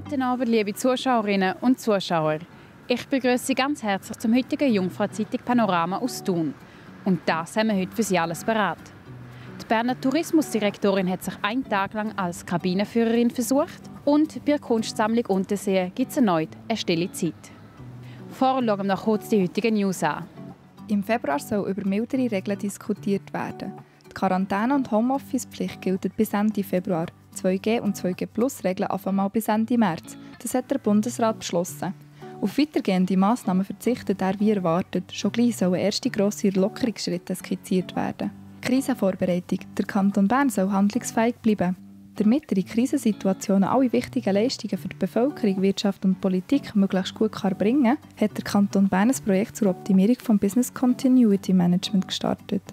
Guten Abend, liebe Zuschauerinnen und Zuschauer. Ich begrüße Sie ganz herzlich zum heutigen Jungfrau-Zeitung Panorama aus Thun. Und das haben wir heute für Sie alles bereit. Die Berner Tourismusdirektorin hat sich einen Tag lang als Kabinenführerin versucht und bei der Kunstsammlung Untersee gibt es erneut eine stille Zeit. Vorher schauen wir noch kurz die heutigen News an. Im Februar soll über mildere Regeln diskutiert werden. Die Quarantäne- und Homeoffice-Pflicht gilt bis Ende Februar. 2G- und 2G+-Regeln anfangen bis Ende März. Das hat der Bundesrat beschlossen. Auf weitergehende Massnahmen verzichtet er wie erwartet. Schon gleich sollen erste grosse Lockerungsschritte skizziert werden. Krisenvorbereitung. Der Kanton Bern soll handlungsfähig bleiben. Damit er in Krisensituationen alle wichtigen Leistungen für die Bevölkerung, Wirtschaft und Politik möglichst gut bringen kann, hat der Kanton Bern ein Projekt zur Optimierung des Business Continuity Management gestartet.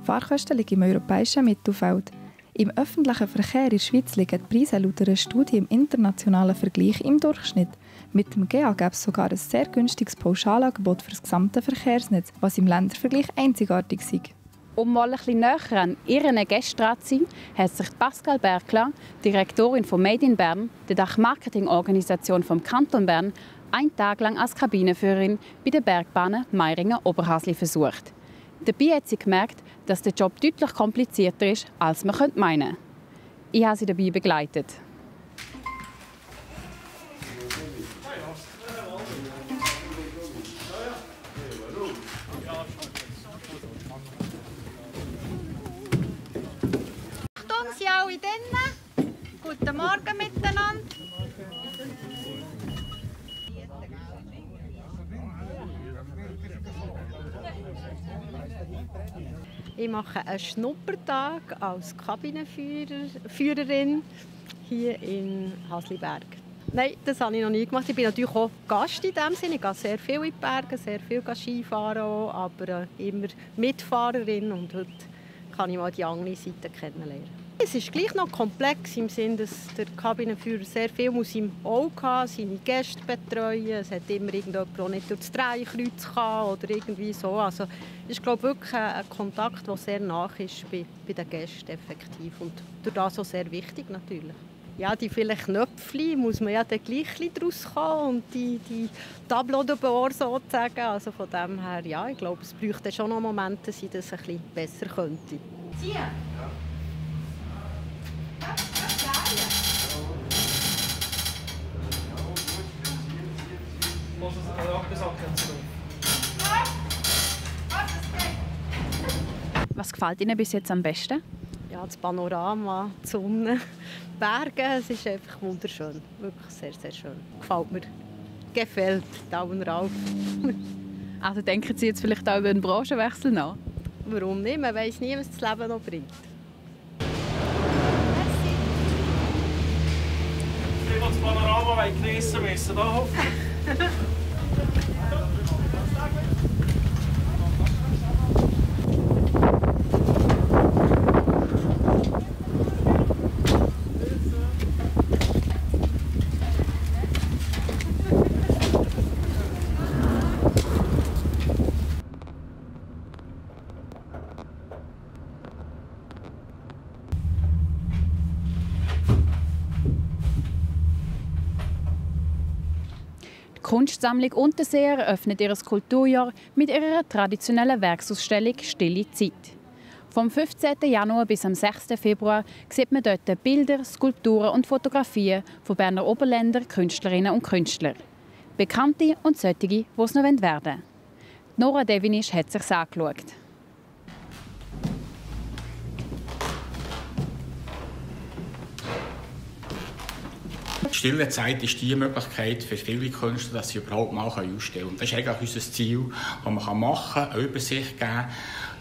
Fahrkosten liegen im europäischen Mittelfeld. Im öffentlichen Verkehr in der Schweiz liegen die Preise laut einer Studie im internationalen Vergleich im Durchschnitt. Mit dem GA gäbe es sogar ein sehr günstiges Pauschalangebot für das gesamte Verkehrsnetz, was im Ländervergleich einzigartig ist. Um mal ein bisschen näher an ihren Gästen dran zu sein, hat sich Pascal Bergler, Direktorin von Made in Bern, der Dachmarketingorganisation vom Kanton Bern, einen Tag lang als Kabinenführerin bei den Bergbahnen Meiringen-Oberhasli versucht. Dabei hat sie gemerkt, dass der Job deutlich komplizierter ist, als man meinen könnte. Ich habe sie dabei begleitet. Achtung, Sie alle drinnen. Guten Morgen miteinander. Ich mache einen Schnuppertag als Kabinenführerin hier in Hasliberg. Nein, das habe ich noch nie gemacht. Ich bin natürlich auch Gast in diesem Sinne. Ich gehe sehr viel in die Berge, sehr viel Skifahren auch, aber immer Mitfahrerin. Und heute kann ich mal die andere Seite kennenlernen. Es ist gleich noch komplex im Sinne, dass der Kabinenführer sehr viel muss im Auge haben, seine Gäste betreuen. Es hat immer irgendjemand, der nicht durch das Drehkreuz kann oder irgendwie so. Also es ist, glaube ich, wirklich ein Kontakt, der sehr nah ist bei den Gästen effektiv und durch das auch sehr wichtig natürlich. Ja, die vielleicht Knöpfchen muss man ja dann gleich daraus kommen und die Tableau de bord sozusagen. Also von dem her, ja, ich glaube, es bräuchte schon noch Momente, dass ich das ein bisschen besser könnte. Ziehen! Ja. Was gefällt Ihnen bis jetzt am besten? Ja, das Panorama, die Sonne, die Berge, es ist einfach wunderschön. Wirklich sehr, sehr schön. Gefällt mir. Gefällt, Daumen rauf. Also denken Sie jetzt vielleicht auch über einen Branchenwechsel nach? Warum nicht? Man weiss nie, was das Leben noch bringt. Das Panorama geniessen müssen. Da hoffen. Die Kunstsammlung Untersee eröffnet ihr Kulturjahr mit ihrer traditionellen Werksausstellung «Stille Zeit». Vom 15. Januar bis am 6. Februar sieht man dort Bilder, Skulpturen und Fotografien von Berner Oberländer Künstlerinnen und Künstlern. Bekannte und solche, die es noch werden wollen. Nora Devinisch hat es sich angeschaut. Die stille Zeit ist die Möglichkeit für viele Künstler, dass sie überhaupt mal ausstellen können. Das ist eigentlich unser Ziel, das man machen kann, eine Übersicht geben.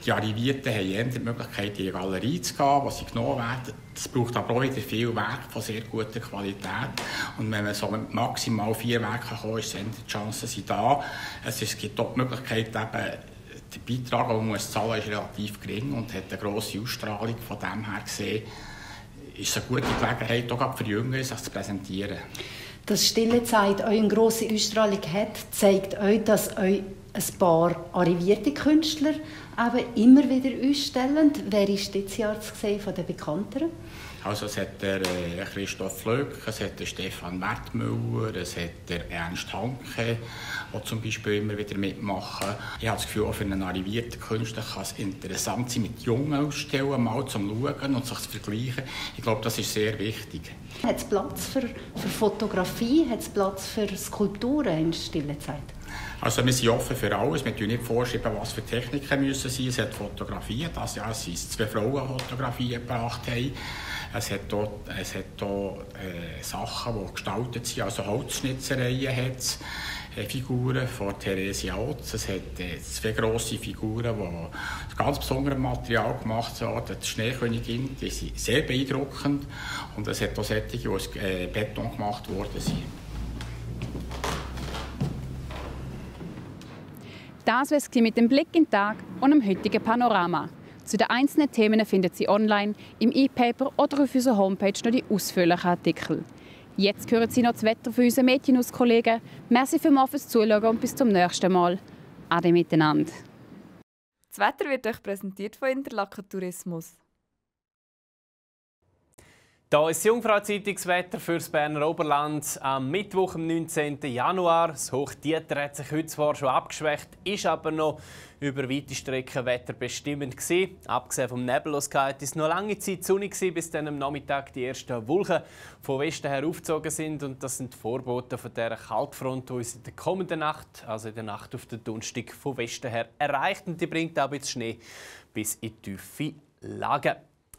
Die Arrivierten haben eher die Möglichkeit, in die Galerie zu gehen, wo sie genommen werden. Es braucht aber auch wieder viel Werk von sehr guter Qualität. Und wenn man so mit maximal 4 Werken kommt, ist die Chancen sind da. Es gibt auch die Möglichkeit, eben, der Beitrag, den man zahlen muss, ist relativ gering und hat eine grosse Ausstrahlung. Von dem her gesehen ist es eine gute Gelegenheit, auch für Jüngere sich zu präsentieren. Dass Stille Zeit euch eine grosse Ausstrahlung hat, zeigt euch, dass euch ein paar arrivierte Künstler eben immer wieder ausstellen. Wer ist dieses Jahr zu sehen von den Bekannteren? Also es hat der Christoph Flöck, es hat der Stefan Wertmüller, es hat der Ernst Hanke, der zum Beispiel immer wieder mitmachen. Ich habe das Gefühl, auch für einen arrivierten Künstler kann es interessant sein, mit Jungen ausstellen, mal zum Schauen und sich zu vergleichen. Ich glaube, das ist sehr wichtig. Hat es Platz für Fotografie, hat es Platz für Skulpturen in stiller Zeit? Also wir sind offen für alles. Wir schreiben nicht vorschreiben, was für Techniken müssen sein. Es hat Fotografien. Das Jahr sind es 2 Frauen Fotografien gebracht haben. Es hat auch Sachen, die gestaltet sind. Also Holzschnitzereien hat es. Figuren von Theresia Otz. Es hat 2 grosse Figuren, die aus ganz besonderem Material gemacht wurden. Die Schneekönigin, die sind sehr beeindruckend. Und es hat auch solche, die aus Beton gemacht worden sind. Das war es mit dem Blick in den Tag und dem heutigen Panorama. Zu den einzelnen Themen finden Sie online, im E-Paper oder auf unserer Homepage noch die ausführlichen Artikel. Jetzt hören Sie noch das Wetter für unsere Medienhauskollegen. Merci fürs Zuschauen und bis zum nächsten Mal. Ade miteinander. Das Wetter wird euch präsentiert von Interlaken Tourismus. Hier ist das Jungfrau-Zeitungswetter für das Berner Oberland am Mittwoch, am 19. Januar. Das Hochdieter hat sich heute zwar schon abgeschwächt, ist aber noch über weite Strecken wetterbestimmend gewesen. Abgesehen vom Nebellosigkeit war es noch lange Zeit sonnig, bis dann am Nachmittag die ersten Wolken von Westen her aufgezogen sind. Und das sind die Vorboten von dieser Kaltfront, die uns in der kommenden Nacht, also in der Nacht auf den Donnerstag, von Westen her erreicht. Und die bringt auch jetzt Schnee bis in tiefe Lagen.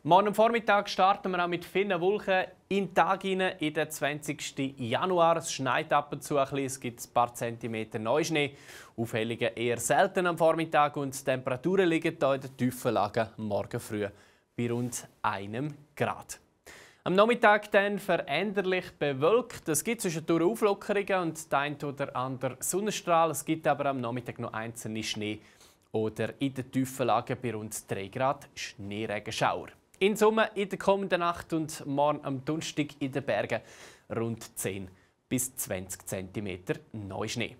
Morgen am Vormittag starten wir auch mit vielen Wolken in den Tag hinein, in den 20. Januar. Es schneit ab und zu ein bisschen, es gibt ein paar Zentimeter Neuschnee. Aufhellungen eher selten am Vormittag und die Temperaturen liegen hier in den tiefen Lagen morgen früh bei rund 1 Grad. Am Nachmittag dann veränderlich bewölkt. Es gibt zwischendurch Auflockerungen und der ein oder andere Sonnenstrahl. Es gibt aber am Nachmittag noch einzelne Schnee oder in den tiefen Lagen bei rund 3 Grad Schneeregenschauer. In Summe in der kommenden Nacht und morgen am Donnerstag in den Bergen rund 10 bis 20 cm Neuschnee.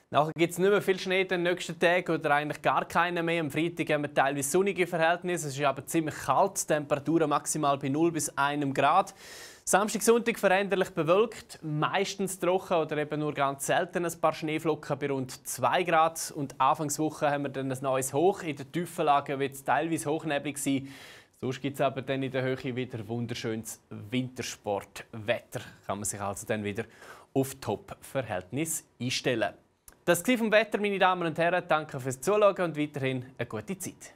Nachher gibt es nicht mehr viel Schnee in den nächsten Tagen oder eigentlich gar keinen mehr. Am Freitag haben wir teilweise sonnige Verhältnisse. Es ist aber ziemlich kalt, Temperaturen maximal bei 0 bis 1 Grad. Samstag, Sonntag veränderlich bewölkt, meistens trocken oder eben nur ganz selten ein paar Schneeflocken bei rund 2 Grad. Und Anfangswoche haben wir dann ein neues Hoch. In den tiefen Lagen wird es teilweise hochneblig sein. Sonst gibt es aber dann in der Höhe wieder wunderschönes Wintersportwetter. Kann man sich also dann wieder auf Top-Verhältnis einstellen. Das war vom Wetter, meine Damen und Herren. Danke fürs Zuschauen und weiterhin eine gute Zeit.